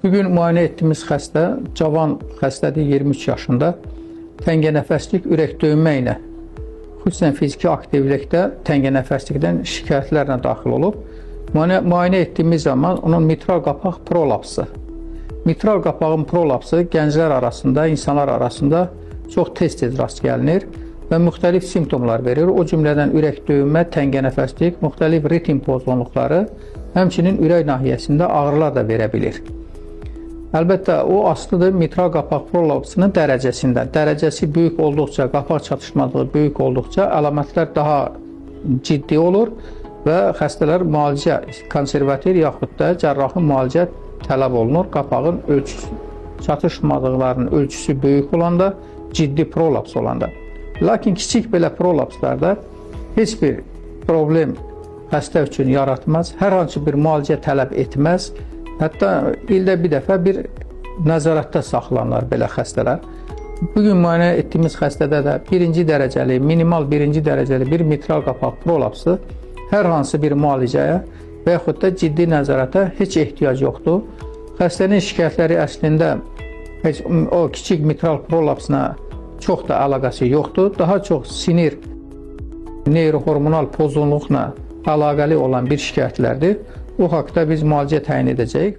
Bugün müayinə etdiyimiz xəstə cavan xəstədir, 23 yaşında. Təngənəfəslik, ürək döyünmə ilə, xüsusən fiziki aktivlikdə təngənəfəslikdən şikayətlərlə daxil olub. Müayinə etdiyimiz zaman onun mitral qapaq prolapsı. Mitral qapağın prolapsı gənclər arasında, insanlar arasında çox tez-tez rast gəlinir və müxtəlif simptomlar verir. O cümlədən ürək döyünmə, təngənəfəslik, müxtəlif ritm pozğunluqları, həmçinin ürək nahiyəsində ağrılar da verə bilir. Əlbəttə, o asılıdır mitral qapaq prolapsının dərəcəsindən. Dərəcəsi böyük olduqca, qapaq çatışmazlığı böyük olduqca əlamətlər daha ciddi olur və xəstələr müalicə, konservativ yaxud da cərrahi müalicə tələb olunur. Qapağın ölçüsü, çatışmadıqlarının ölçüsü böyük olanda, ciddi prolaps olanda. Lakin kiçik belə prolapslarda heç bir problem xəstə üçün yaratmaz, hər hansı bir müalicə tələb etməz. Hətta ildə bir dəfə bir nəzarətdə saxlanılır belə xəstələr. Bugün müayinə etdiyimiz xəstədə də birinci dərəcəli, minimal birinci dərəcəli bir mitral qapaq prolapsı hər hansı bir müalicəyə və yaxud da ciddi nəzarətə heç ehtiyac yoxdur. Xəstənin şikayətləri əslində heç o kiçik mitral prolapsına çox da əlaqəsi yoxdur. Daha çox sinir neyrohormonal pozğunluqla əlaqəli olan bir şikayətlərdir. O haqda biz müalicə təyin edəcəyik.